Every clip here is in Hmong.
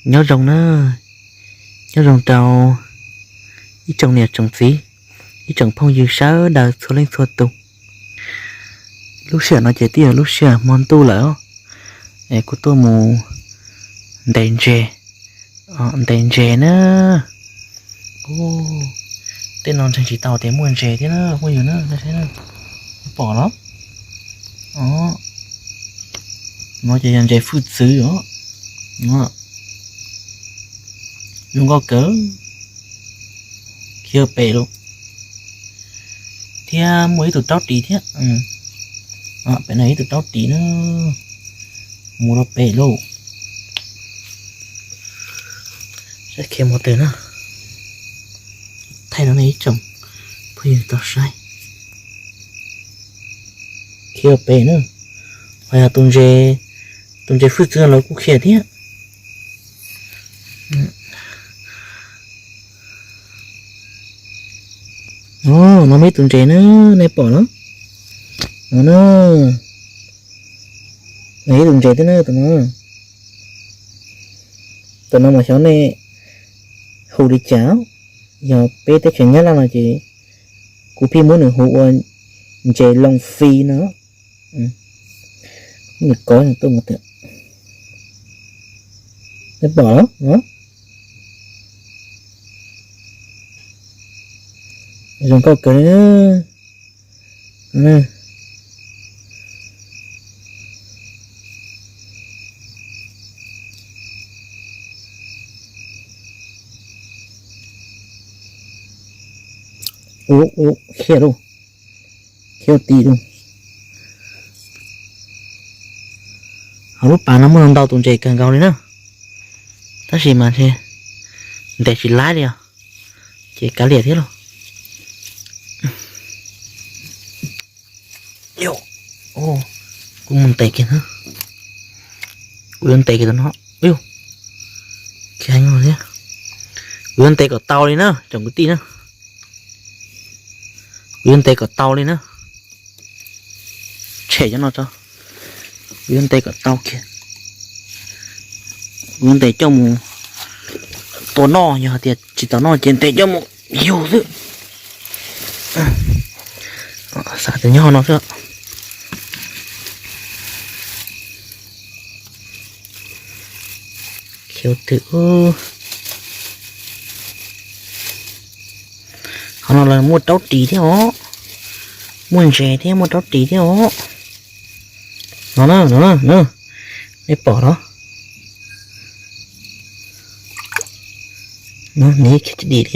Nyob zoo na, nyob zoo rau ib tsoom niam tsoom txiv, ib tsoom phooj ywg sawv daws txhua leej txhua tus. Lub sij hawm no ces twb yog lub sij hawm hmo ntuj lawm, es kuv tuaj mus ntes ntses, ntes ntses na. Tej no ntseeg tsis tau tias muaj ntses thiab na phooj ywg na, nej saib na, pom los? No ces yog ntses hwj txwv os. Zoo nkauj kawg, khiav pem lauj. Thiab muaj ib tug raub ris thiab. Pem no ib tug raub ris na, mus rau pem lauj. Saib khiav mus twg na. Thaij rau nej ib tsoom phooj ywg tau saib. Khiav pem na, ho yog tus ntses, tus ntses hwj txwv los kuj khiav thiab. No muaj ib tug ntses na, nej pom los? No na, no ib tug ntses thiab na tus no. Tus no mas xyov nej hu li cas, yog peb teb chaws Nyab Laj no ces kuv pheej muab nws hu ua ntses loo fi no. Nws kov tuaj mus tiag, nej pom los? Zoo nkauj kawg li. Ua, ua, khiav lauj, khiav ua ti lauj. Hauv lub pas no muaj ntau tus ntses kawg nkaus li na, tab sis mas ntes tsis laib li os, ces kav liam thiab lauj. Kuv mus ntes kiag na, kuv yuav ntes kiag tus no. Kuv yuav ntes kom tau li na tsoom kwv tij na, kuv yuav ntes kom tau li na. Tshem cov no tso, kuv yuav ntes kom tau kiag. Kuv yuav ntes coj mus tua noj, yog hais tias tsis tau noj ces ntes coj mus yug xwb. Xav tias nyob no xwb. Khiav twg. Qhov no los muaj raub ris thiab os, muaj ntses thiab muaj raub ris thiab os. No na, no na, nej pom los? No nws khiav tsis dim li.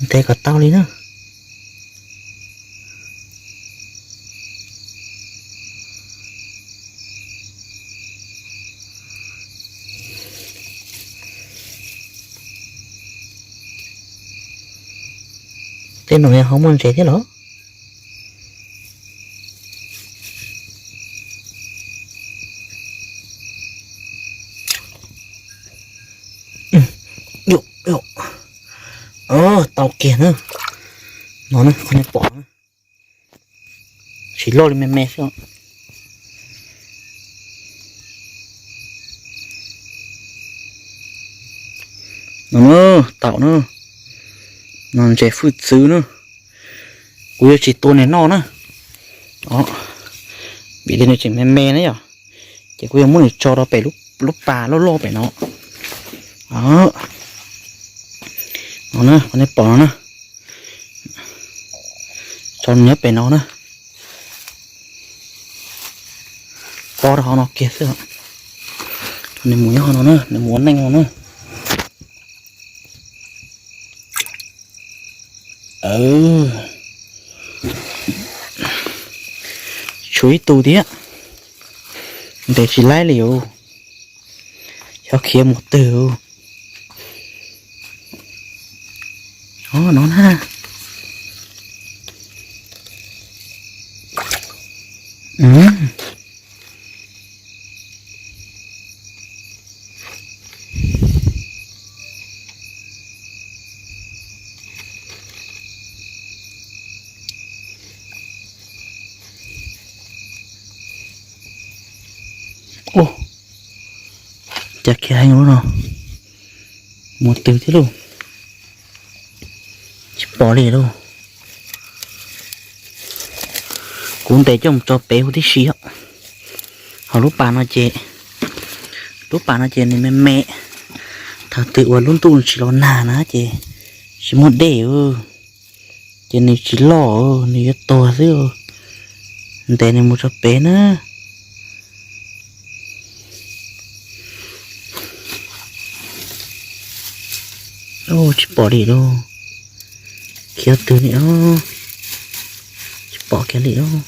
Ntes kom tau li na. Tej no yog ho muaj ntses thiab los? Tau kiag na. No na, qhov nej pom na, tsis loj li me me xwb. No na, taum na, no ntses hwj txwv na. Kuv yuav tsis tua nws noj na, vim tias nws tseem me me na yom, ces kuv yuav muab nws tso rau pem lub pas loj loj pem no. No na, qhov nej pom no na, tso nws nyob pem no na. Pob rau hauv no kiag xwb. Nws mus nyob hauv no na, nws mus ua neej no na. Tshuav ib tug thiab, ntes tsis laib li os. Xyov khiav mus twg. No na. Cas khiav heev lub no, mus twg thiab lauj? Tsis pom li lauj. Kuv ntes coj mus tso pem huv tib si os. Ho lub pas no ces, lub pas no ces nws me me, thaum twg uas lub ntuj tsis los nag na ces tsis muaj dej, ces nws tsis loj, nws yuav tuag xwb. Ntes nws mus tso pem na. Tsis pom li lauj. Khiav twg li os. Tsis pom kiag li lauj.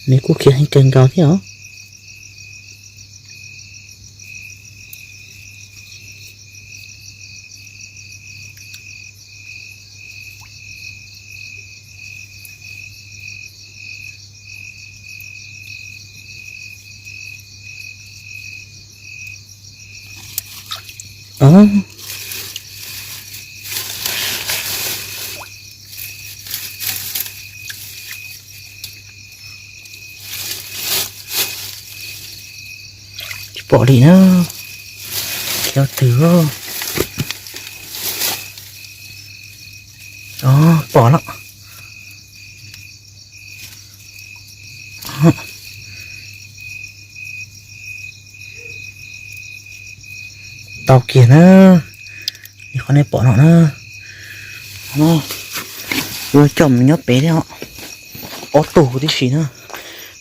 Nws kuj khiav heev kawg nkaus thiab os. Tsis pom li na. Khiav twg? Pom lawm. Tau kiag na. Li qhov nej pom no na. Yuav coj mus nyob pem thiab os. Ob tug tib si na.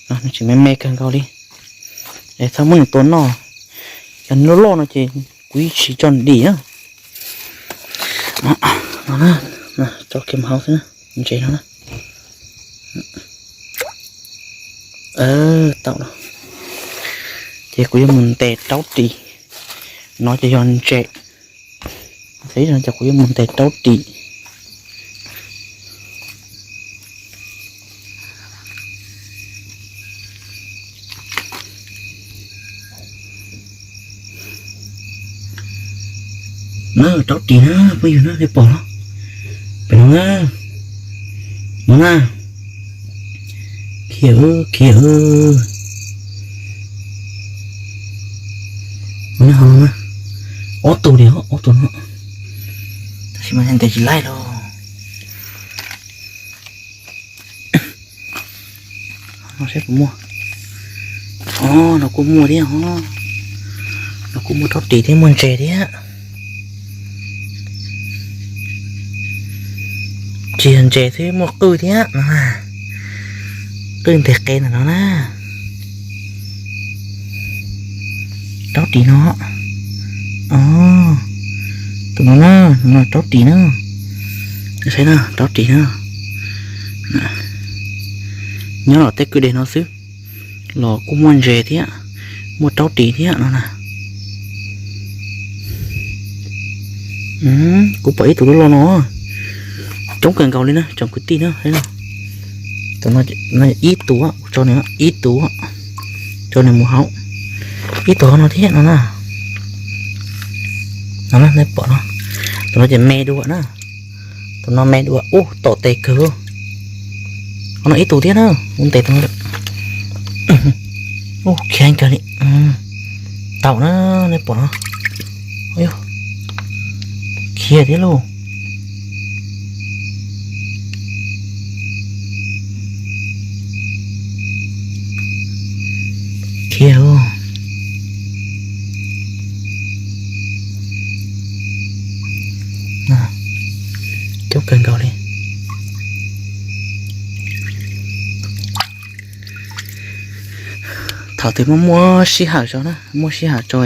Nws tseem me me kawg nkaus li. Es txhob muab nws tua noj. Yog nws loj loj no ces kuv yeej tsis tso nws dim na. Tso kiag mus hauv xwb, ntses no na. Tau lawm. Ces kuv yuav mus ntes raub ris. No ces yog ntses. Ces kuv yuav mus ntes raub ris. Na, raub ris na, phooj ywg na, nej pom los? Pem no na, no na, khiav, khiav. Ob tug li, ob tug no, tab sis mas ntes tsis laib los. No saib puas muaj. Os, no kuj muaj thiab os. No kuj muaj raub ris thiab, muaj ntses thiab. Tsis yog ntses xwb, muaj qwj thiab no. Qwj ntes qe ntawm no na. Raub ris no. Os, tus no na, no raub ris na. Saib na, raub ris na. Nyob los tej kwj deg no xwb los kuj muaj ntses thiab, muaj raub ris thiab no na. Kuv pom ib tug loj loj no, coob kawg nkaus li na tsoom kwv tij na. Tus no ib tug, tso nws ib tug, tso nws mus hauv. Ib tug no thiab no na. No na, nej pom no, tus no ces me dua na. Tus no me dua, ub, tom tes kawg. Qhov no ib tug thiab na, kuv ntes tus no. Ub, khiav kawg li. Tau na, nej pom no. Khiav thiab lauj. Khiav. Coob kawg nkaus li. Thaum twg muaj muaj sij hawm tso na, muaj sij hawm tso,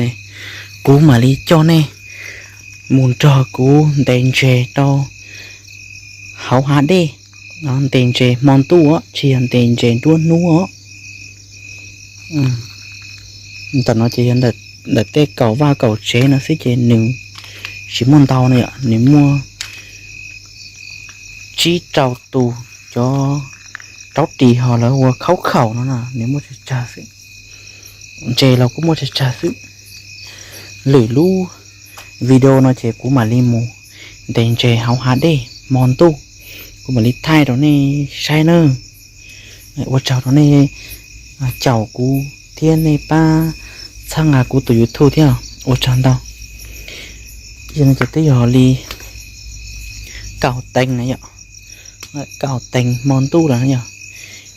kuv mam li coj nej mus nrog kuv ntes ntses rau hauv hav dej. Ntes ntses hmo ntuj os, tsis yog ntes ntses nruab hnub os. Ntawm no ces yog ntawm tej kaum vaj kaum tsev no xwb ces nws tsis muaj ntau no, nws muaj tsib rau tus cov raub ris ho lawv ua khaub khaum no na, nws muaj tsawg tsawg xwb. Ntses los kuj muaj tsawg tsawg xwb. Lwm lub video no ces kuv mam li mus ntes ntses hauv hav dej hmo ntuj, kuv mam li thaij rau nej saib na. Ua tsaug rau nej caum kuv thiab nej pab txhawb nqa kuv tus YouTube thiab, ua tsaug ntau. Yog no ces twb yog li kaum teev na yom, kaum teev hmo ntuj lawm yog,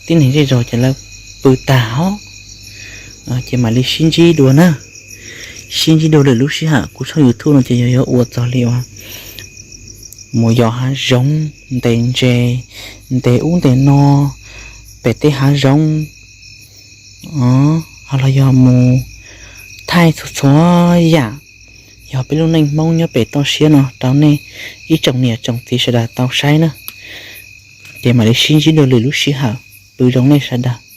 tib neeg zej zog ces lawv pw tag os, ces mam li sib ntsib dua na. Sib ntsib dua lwm lub sij hawm. Kuv tshooj YouTube no ces yog yuav ua txog li uas mus yos hav zoov, ntes ntses, ntes ub ntes no pem tej hav zoov, ho los yog mus thaij txhua txhua yam yog peb lub neej Hmoob nyob pem toj siab no rau nej ib tsoom niam tsoom txiv sawv daws tau saib na. Ces mam li sib ntsib dua lwm lub sij hawm, pw zoo nej sawv daws.